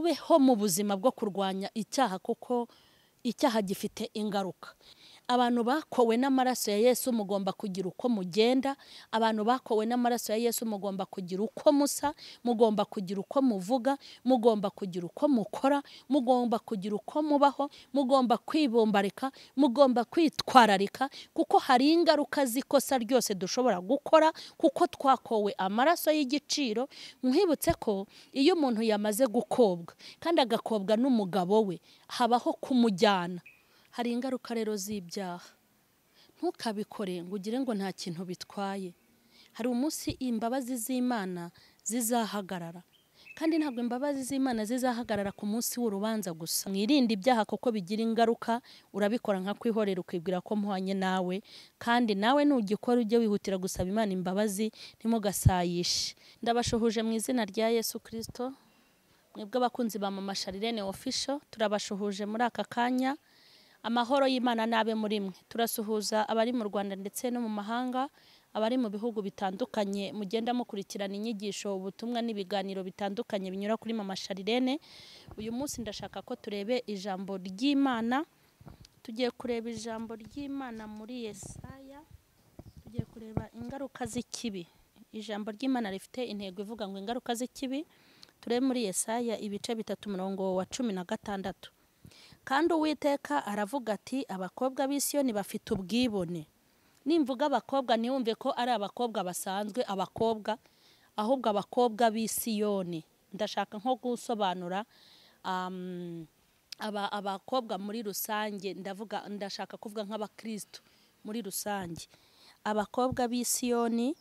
ubeho mu buzima bwo kurwanya icyaha kuko icyaha gifite ingaruka. Abantu bakowe n'amaraso ya Yesu mugomba kugira uko mugenda, abantu bakowe n'amaraso ya Yesu mugomba kugira uko musa, mugomba kugira uko muvuga, mugomba kugira uko mukora, mugomba kugira uko mubaho, mugomba kwibombarika, mugomba kwitwararika, kuko hari ingaruka z'ikosa ryose dushobora gukora kuko twakowe amaraso y'igiciro. Nkwibutse ko iyo umuntu yamaze gukobwa kandi agakobwa n'umugabo we habaho kumujyana. Hari ingaruka rero z'ibyaha. Ntukabikore ngo ugire ngo nta kintu bitwaye. Hari umunsi imbabazi z'Imana zizahagarara, kandi ntabwo imbabazi z'Imana zizahagarara ku munsi w'urubanza gusa. Mwirinde ibyaha kuko bigira ingaruka. Urabikora nka kwihorera ukibwira ko muhanye nawe, kandi nawe nugikora ujye wihutira gusaba Imana imbabazi, ntimugasayishe. Ndabashuhuje mu izina rya Yesu Kristo. Mwebwe abakunzi ba Mama Charlene Official, turabashuhuje muri aka kanya. Amahoro y'Imana nabe muri mwe. Turasuhuza abari mu Rwanda ndetse no mu mahanga, abari mu bihugu bitandukanye mugenda mukurikirana inyigisho, ubutumwa n'ibiganiro bitandukanye binyura kuri Mama Charlene. Uyu munsi ndashaka ko turebe ijambo ry'Imana. Tugiye kureba ijambo ry'Imana muri Yesaya. Tugiye kureba ingaruka z'ikibi. Ijambo ry'Imana rifite intego ivuga ngo ingaruka z'ikibi. Turebe muri Yesaya ibice 3 umurongo wa 16. Kandi Uwiteka aravuga ati abakobwa b'i Siyoni bafite ubwibone. Nimvuga abakobwa ntiwumve ko ari abakobwa basanzwe, abakobwa, ahubwo abakobwa b'i Siyoni. Ndashaka nko gusobanura abakobwa muri rusange, ndavuga ndashaka kuvuga nk'abakristo muri rusange. Abakobwa b'i Siyoni.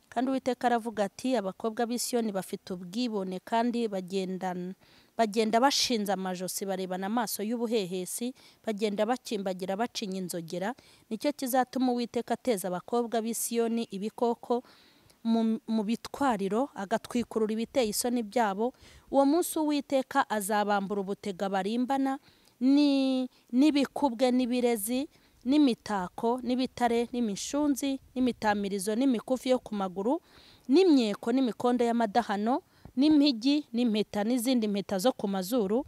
Kandi Uwiteka aravuga ati abakobwa b'i Siyoni bafite ubwibone kandi bagenda bashinze amajosi barebana amaso y'ubuhehesi, bagenda bakimbagira bacinya inzogera. Nicyo kizatuma Uwiteka ateza abakobwa b'i Siyoni ibikoko mu bitwariro, agatwikurura ibiteye isoni byabo. Uwo munsi Uwiteka azabambura ubutega barimbana n'ibikubwe n'ibirezi n'imitako n'ibitare n'imishunzi n'imitamirizo n'imikufi yo ku maguru n'imyeko n'imikondo y'amadahano n'impigi n'impeta n'izindi mpeta zo ku mazuru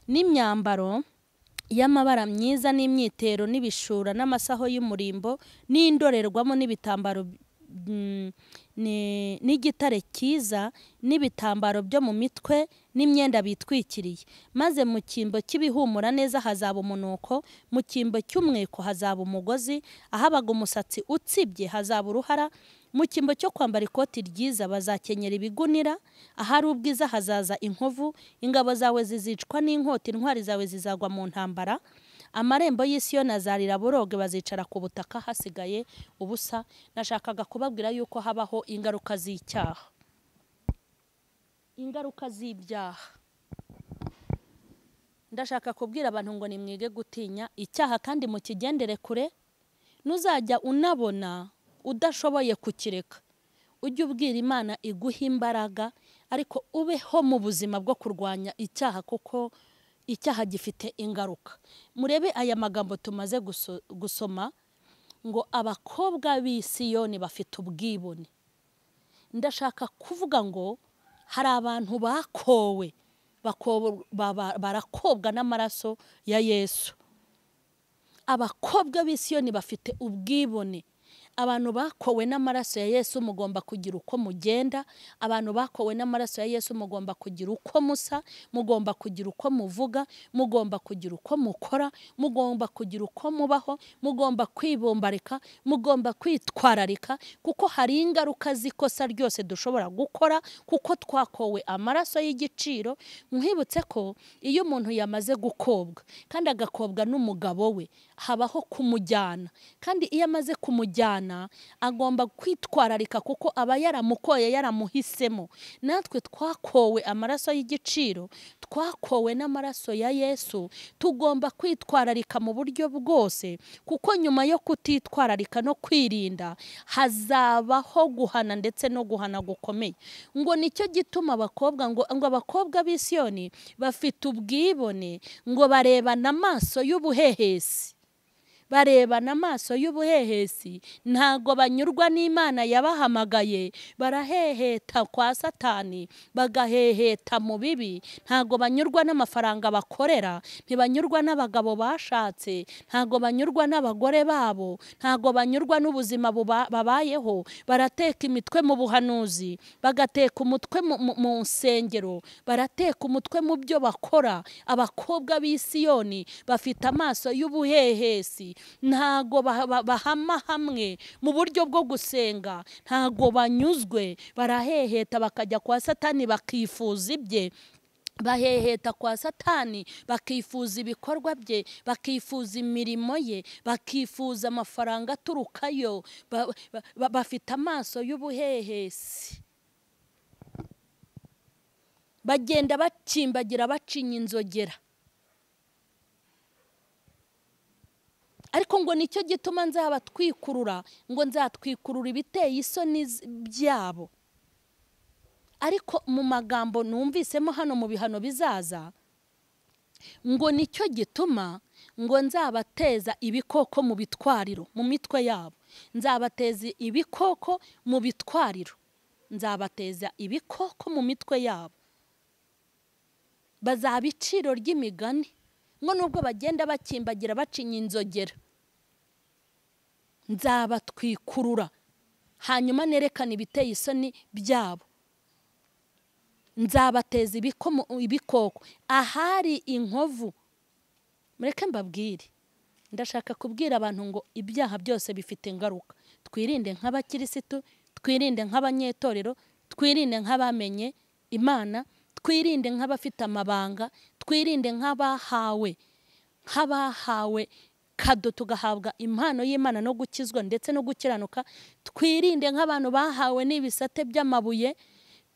n'imyambaro y'amabara myiza n'imyitero n'ibishura n'amasaho y'umurimbo n'indorerwamo n'ibitambaro n'igitare cyiza n'ibitambaro byo mu mitwe n'imyenda bitwikiriye. Maze mu cyimbo cy'ibihumura neza hazaba umunuko, mu cyimbo cy'umweko hazaba umugozi, ahabaga umusatsi utsibye hazaba uruhara, mu cyimbo cyo kwambara ikoti ryiza bazakenyera ibigunira, ahari ubwiza hazaza inkovu, ingabo zawe zizicwa n'inkota, intwari zawe zizagwa mu ntambara. Amarembo y'Isiyoni azarira boroge, bazicara ku butaka hasigaye ubusa. Nashakaga kubabwira yuko habaho ingaruka z'icyaha, ingaruka z'ibyaha. Ndashaka kubwira abantu ngo nimwige gutinya icyaha kandi mukigendere kure. Nuzajya unabona udashoboye kukireka, ujye ubwira Imana iguha imbaraga, ariko ubeho mu buzima bwo kurwanya icyaha kuko icyaha gifite ingaruka. Murebe aya magambo tumaze gusoma ngo abakobwa b'i Siyoni bafite ubwibone. Ndashaka kuvuga ngo hari abantu bakowe, barakobwa n'amaraso ya Yesu. Abakobwa b'i Siyoni bafite ubwibone. Abantu bakowe n'amaraso ya Yesu mugomba kugira uko mugenda, abantu bakowe n'amaraso ya Yesu mugomba kugira uko musa, mugomba kugira uko muvuga, mugomba kugira uko mukora, mugomba kugira uko mubaho, mugomba kwibombarika, mugomba kwitwararika, kuko hari ingaruka z'ikosa ryose dushobora gukora kuko twakowe amaraso y'igiciro. Nkwibutse ko iyo umuntu yamaze gukobwa kandi agakobwa n'umugabo we habaho kumujyana, kandi iyo amaze kumujyana agomba kwitwararika kuko aba yaramukoye, yaramuhisemo. Natwe twakowe amaraso y'igiciro, twakowe n'amaraso ya Yesu, tugomba kwitwararika mu buryo bwose, kuko nyuma yo kutitwararika no kwirinda hazabaho guhana ndetse no guhana gukomeye. Ngo nicyo gituma abakobwa ngo abakobwa b'i Siyoni bafite ubwibone, ngo barebana amaso y'ubuhehesi, Barebana amaso y'ubuhehesi, ntago banyurwa n'Imana yabahamagaye, baraheheta kwa Satani, bagaheheta mu bibi, ntago banyurwa n'amafaranga bakorera, ntibanyurwa n'abagabo bashatse, ntago banyurwa n'abagore babo, ntago banyurwa n'ubuzima babayeho. Barateka imitwe mu buhanuzi, bagateka umutwe mu nsengero, barateka umutwe mu byo bakora. Abakobwa b'Isiyoni bafite amaso y'ubuhehesi, ntago bahama hamwe mu buryo bwo gusenga, ntago banyuzwe, baraheheta bakajya kwa Satani bakifuza ibye, baheheta kwa Satani bakifuza ibikorwa bye, bakifuza imirimo ye, bakifuza amafaranga aturukayo. Bafite amaso y'ubuhehesi, bagenda bakimbagira bacinya inzogera. Ariko ngo nicyo gituma nzabatwikurura, ngo nzatwikurura ibiteye isoni byabo. Ariko mu magambo numvisemo hano mu bihano bizaza, ngo nicyo gituma ngo nzabateza ibikoko mu bitwariro, mu mitwe yabo. Nzabateza ibikoko mu bitwariro, nzabateza ibikoko mu mitwe yabo. Bazaba iciro ry'imigani, ngo nubwo bagenda bakimbagira bacinya inzogera, nzabatwikurura hanyuma nerekana ibiteye isoni byabo. Nzabateza ibikoko ahari inkovu. Mureke mbabwire, ndashaka kubwira abantu ngo ibyaha byose bifite ingaruka. Twirinde nk'abakirisitu, twirinde nk'abanyetorero, twirinde nk'abamenye Imana, twirinde nk'abafite amabanga, twirinde nk'abahawe kado, tugahabwa impano y'Imana no gukizwa ndetse no gukiranuka. Twirinde nk'abantu bahawe n'ibisate by'amabuye,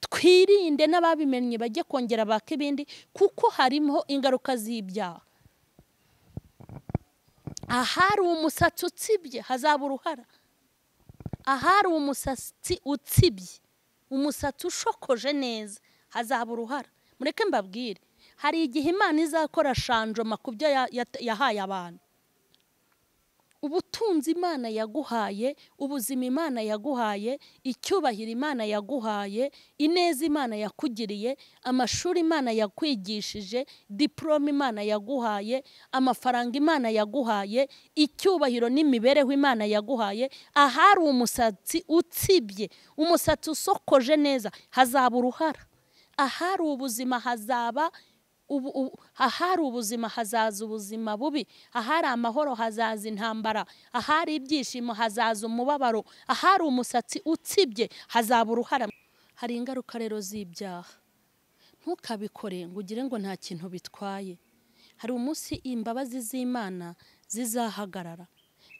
twirinde n'ababimenye bajye kongera baka ibindi, kuko harimo ingaruka z'ibyaha. Ahari umusatsi utsibye hazaba uruhara. Ahari umusatsi utsibye, umusatsi ushokoje neza, hazaba uruhara. Mureke mbabwire, hari igihe Imana izakora shanjoma ku byo yahaye abantu. Ubutunzi Imana yaguhaye, ubuzima Imana yaguhaye, icyubahiro Imana yaguhaye, ineza Imana yakugiriye, amashuri Imana yakwigishije, diplome Imana yaguhaye, amafaranga Imana yaguhaye, icyubahiro n'imibereho Imana yaguhaye, ahari umusatsi utsibye, umusatsi usokoje neza, hazaba uruhara. Ahari ubuzima hazaba ahari ubuzima hazaza ubuzima bubi, ahari amahoro hazaza intambara, ahari ibyishimo hazaza umubabaro, ahari umusatsi utsibye hazaba uruhara. Hari ingaruka rero z'ibyaha. Ntukabikore ngo ugire ngo nta kintu bitwaye. Hari umunsi imbabazi z'Imana zizahagarara,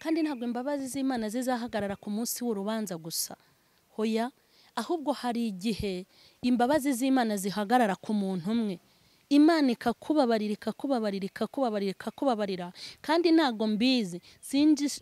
kandi ntabwo imbabazi z'Imana zizahagarara ku munsi w'urubanza gusa, hoya, ahubwo hari igihe imbabazi z'Imana zihagarara ku muntu umwe. Imana ikakubabarira, ikakubabarira, ikakubabarira, ikakubabarira. Kandi ntago mbizi,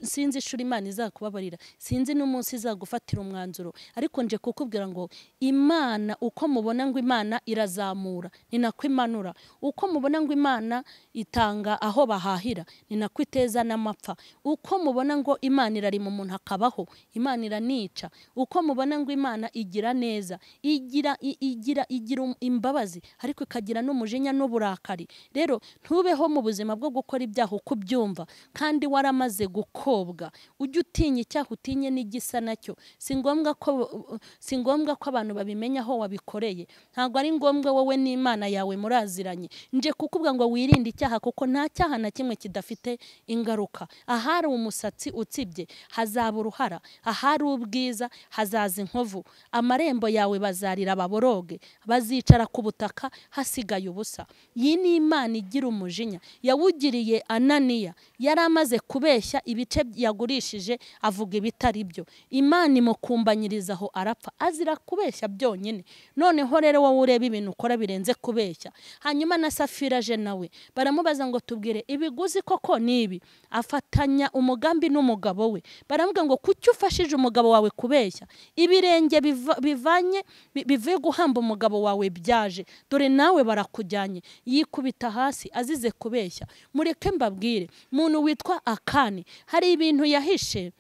sinzi ishuri Imana izakubabarira, sinzi n'umunsi izagufatira umwanzuro, ariko nje kukubwira ngo Imana, uko mubona ngo Imana irazamura ni nako imanura, uko mubona ngo Imana itanga aho bahahira ni nako iteza n'amapfa, uko mubona ngo Imana irarima umuntu akabaho, Imana iranica, uko mubona ngo Imana igira neza, igira igira igira imbabazi, ariko ikagira n'umujinya n'uburakari. Rero ntubeho mu buzima bwo gukora ibyaha uko ubyumva kandi waramaze gukobwa. Ujye utinya icyaha, utinye n'igisa nacyo. Si ngombwa ko abantu babimenya aho wabikoreye, ntabwo ari ngombwa, wowe n'Imana yawe muraziranye. Nje kukubwa ngo wirinde icyaha, kuko nta cyaha na kimwe kidafite ingaruka. Ahari umusatsi utsibye hazaba uruhara, ahari ubwiza hazaza inkovu. Amarembo yawe bazarira baboroge, bazicara ku butaka hasigaye ubusa. Iyi ni Imana igira umujinya. Yawugiriye Ananiya, yari amaze kubeshya ibice yagurishije avuga ibitari byo. Imana imukumbanyiriza aho arapfa, azira kubeshya byonyine. Noneho rero wowe ureba ibintu ukora birenze kubeshya. Hanyuma na Safira je nawe baramubaza ngo tubwire ibiguzi koko nibi, afatanya umugambi n'umugabo we. Baramubwira ngo kuki ufashije umugabo wawe kubeshya, ibirenge bivanye bivuye guhamba umugabo wawe byaje, dore nawe barakujyana. yabijyanye, yikubita hasi azize kubeshya. Mureke mbabwire, umuntu witwa Akani hari ibintu yahishe,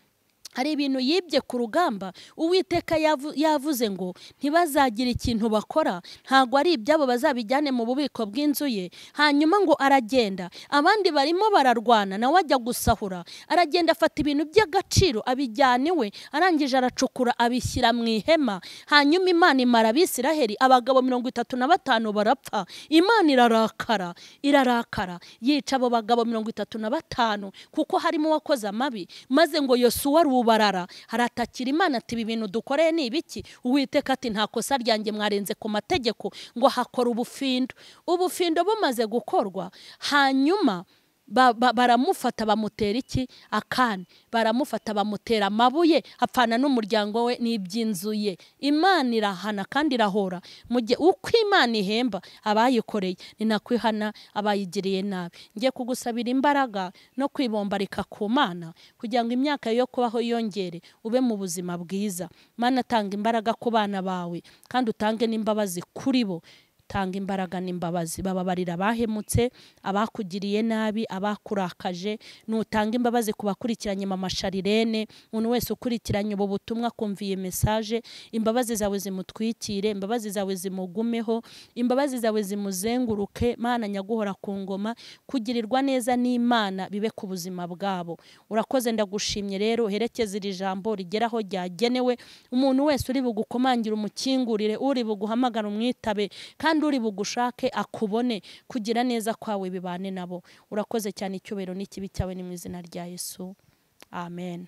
hari ibintu yibye ku rugamba. Uwiteka yavuze ngo ntibazagira ikintu bakora, ntago ari ibyabo, bazabijyane mu bubiko bw'inzu ye. Hanyuma ngo aragenda, abandi barimo bararwana, nawe ajya gusahura, aragenda afata ibintu by'agaciro abijyana iwe, arangije aracukura abishyira mu ihema. Hanyuma Imana imara Abisiraheli abagabo 35 barapfa. Imana irarakara, irarakara, yica abo bagabo 35 kuko harimo uwakoze amabi. Maze ngo Yosuwa rubarara haratakira Imana ati ibi bintu dukoreye ni ibiki? Uwiteka ati nta kosa ryanjye, mwarenze ku mategeko. Ngo hakora ubufindo, ubufindo bumaze gukorwa, hanyuma baramufata bamutera iki? Akani. Baramufata bamutera amabuye, apfana n'umuryango we n'iby'inzu ye. Imana irahana kandi irahora. Mu gihe uko Imana ihemba abayikoreye, ni nako ihana abayigiriye nabi. Ngiye kugusabira imbaraga no kwibombarika ku Mana kugira ngo imyaka yo kubaho yongere, ube mu buzima bwiza. Mana, tanga imbaraga ku bana bawe kandi utange n'imbabazi kuri bo. Tanga imbaraga n'imbabazi, bababarira abahemutse, abakugiriye nabi, abakurakaje. Nutanga imbabazi ku bakurikiranye Mama Sharirene, umuntu wese ukurikiranye ubu butumwa kumviye message, imbabazi zawe zimutwikire, imbabazi zawe zimugumeho, imbabazi zawe zimuzenguruke. Mana nyaguhora ku ngoma, kugirirwa neza n'Imana bibe ku buzima bwabo. Urakoze, ndagushimye. Rero herekeza iri jambo rigeraho ryagenewe. Umuntu wese uri bugukomangira umukingurire, uri buguhamagara umwitabe, kandi uri bugushake akubone. Kugira neza kwawe bibane nabo. Urakoze cyane, icyubahiro n'ikibi cyawe ni mu izina rya Yesu, amen.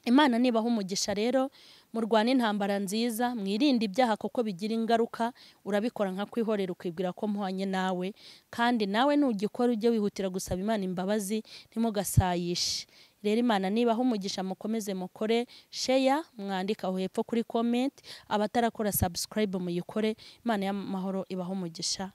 Imana nibaha umugisha. Rero murwane intambara nziza, mwirinde ibyaha kuko bigira ingaruka. Urabikora nka kwihorera ukibwira ko muhanye nawe, kandi nawe nugikora ujye wihutira gusaba Imana imbabazi, ntimugasayishe. Rero Imana nibaha umugisha, mukomeze mukore share, mwandika aho hepfo kuri comment, abatarakora subscribe muyikore. Imana y'amahoro ibaha umugisha.